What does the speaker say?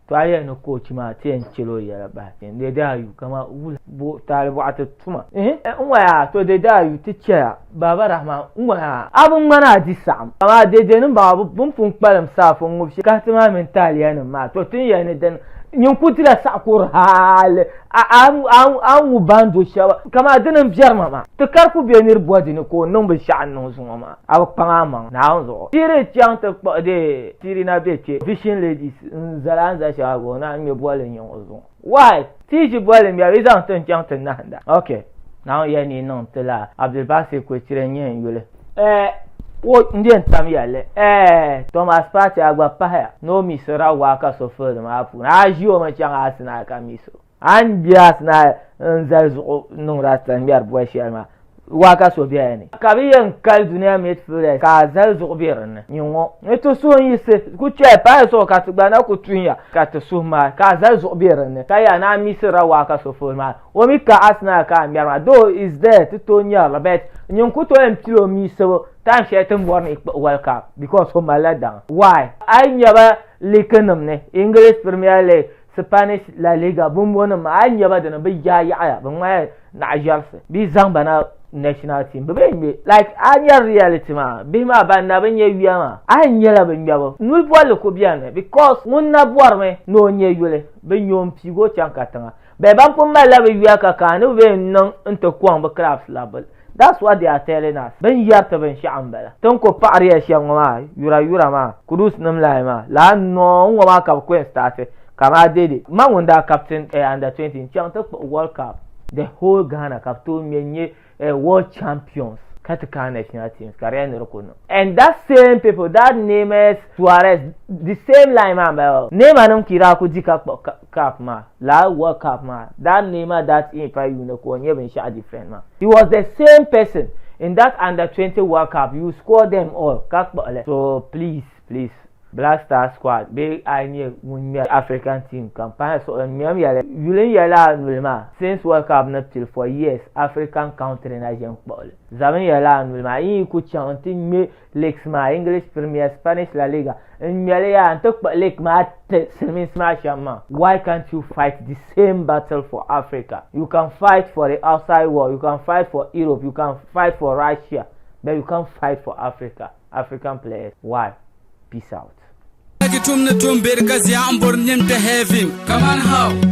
To a yɛli ni coach maa ti yɛn chɛl o yɛla bahi Dede Ayew kama wula bo taali bɔɣa ti tuma n ŋɔya to Dede Ayew ti chɛya Baba Rahman n ŋɔya a bi ŋmani a di saɣim amaa Dede nim baŋa bɛ ni pun kpalim saafo ŋubi shɛli kahiti maa mini taaliya nim maa to ti ni yɛli ni dini nyin ku dila saɣikuri hali a ni ŋubi bando shɛba kamaa dini n biɛri ma maa ti kari ku be niri bɔdi ni ka o niŋ binshɛɣu n niŋ zuŋɔ maa a bi kpaŋ a maŋ Naawuni zuɣu tiri chaŋ ti kpuɣi dee tiri na be kpe Vision Ladies n zali a ni zali shɛli a gba o naan ŋme bolli n-yiŋ o zuɣu. Why? Ti yi ʒi bolli ŋmɛbu yi zaŋ ti n-chaŋ ti nahinda. Ok. Naawuni yɛli ni yi niŋ ti laa. Abdulbasir Kwechire n-nyɛ n yuli. Eh, wo n yɛn tam yɛlli. Eh, Thomas Partey a gba pahiya ni o miisirila waa ka so field maa puuni. A ʒi o mi chaŋ Arsenal ka miis o. A ni be Arsenal n-zali zuɣu niŋdi Arsenal ŋmɛri boli shɛli maa, waa ka so bela ni. Ka bɛ yɛn kali dunia midfielders ka a zali zuɣu be di ni. Nyin ŋɔ ni ti suhu n-yiɣisi ku chɛli paai zuɣu ka ti gba na ku tuhiya ka ti suhu maai ka a zali zuɣu be di ni ka yaa ni a miisirila waa ka so fool maa. O mi ka Arsenal ka a ŋmɛri maa though is there ti tooi nyɛri li but nyin ku tooi yɛn pili o miisibu time shɛli ti ni bɔri ni yi kpuɣi World Cup because o malila daŋa. Why? A yi nya ba league nim ni, English Premier League, Spanish La Liga bumbo nim maa a yi nya ba dini bɛ yaai yaɣiya bɛ ŋmanila naɣiʒiɛrisi bɛ yi zaŋ ba na national team bɛ bee ŋme like a nyari reality maa bihi maa ban na bi nya yuya maa a yi nyala bɛ ŋmɛbu nuli bolli ku beni because ŋun na bɔrimi ni o nya yuli bɛ nya o m-piigi o chaŋ katiŋa bɛ ban pun malila bɛ yuya ka ka ni bɛ bee n-niŋ n-ti kɔŋ bɛ clubs la That's what they are telling us. Bɛ ni yɛri ti binshɛɣu m-bala. Ti ni ku paɣiri ya shɛm ŋɔ maa, yura yura maa, Kudus nim line maa, lala nɔɔ ŋɔ maa ka bɛ ku yɛn start kamaa dede. Ma ŋun daa captain eh, under 20 n-chaŋ ti kpuɣi World Cup, the whole Ghana ka bɛ tooi ŋme n-nyɛ eh, world champions ka ti kana national teams ka di yɛli ni di ku niŋ. And that same people, that Neymar, Suarez, the same line maa m-bala. Neymar nim ka yi daa ku di ka kpuɣi cup maa, lala World Cup maa, that Neymar that in pa yuuni ka o nyɛ binshɛɣu different maa. He was the same person in that under 20 World Cup, you score them all ka kpuɣi li. So please, please, Black Stars squad bee a yi nyɛ ŋun ŋmɛri African team kam pahi suɣili ŋmɛm ya li. Yuli n yɛli a nuli maa since World Cup ni pili for years African country na ʒe n kpuɣi li. Zabi n yɛli a nuli maa yi yi ku chaŋ n ti ŋmɛ leagues maa English Premier, Spanish La Liga n ŋmɛli yaa n ti kpuɣi league maa ti silimiinsi maa shɛm maa. Why can't you fight the same battle for Africa? You can fight for the outside world, you can fight for Europe, you can fight for Russia, but you can't fight for Africa, African players. Why? Peace out. Tum ni tum beri ka zia n bori nim kpɛ heaven. Kaman how?